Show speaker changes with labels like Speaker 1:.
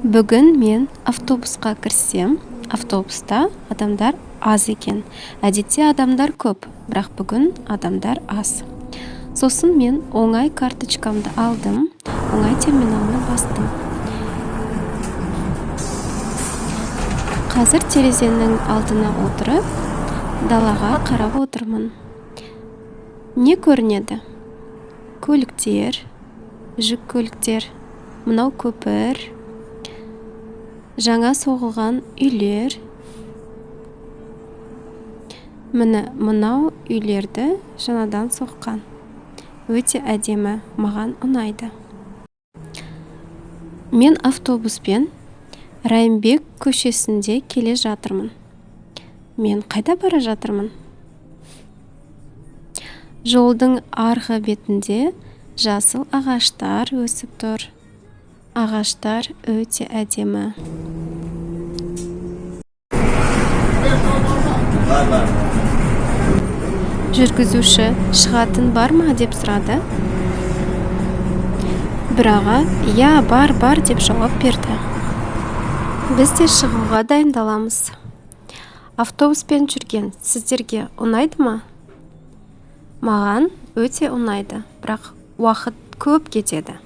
Speaker 1: Бүгін мен автобусқа кірсем, автобуста адамдар аз екен. Әдетте адамдар көп, бірақ бүгін адамдар аз. Сосын мен оңай карточкамды алдым, оңай терминалына бастым. Қазір терезенің алдына отырып, далаға қарап отырмын. Не көрінеді? Көліктер, жүк көліктер, мынау көпір, жаңа соғылған үйлер. Міне, мынау үйлерді жаңадан соққан. Өте әдемі, маған ұнайды. Мен автобуспен Райымбек көшесінде келе жатырмын. Мен қайда бара жатырмын? Жолдың арғы бетінде жасыл ағаштар өсіп тұр. Ағаштар өте әдемі.
Speaker 2: Бар, бар.
Speaker 1: Жүргізуші шығатын бар ма деп сұрады. Бір аға, иә, бар, бар деп жауап берді. Біз де шығуға дайындаламыз. Автобуспен жүрген сіздерге ұнайды ма? Маған өте ұнайды, бірақ уақыт көп кетеді.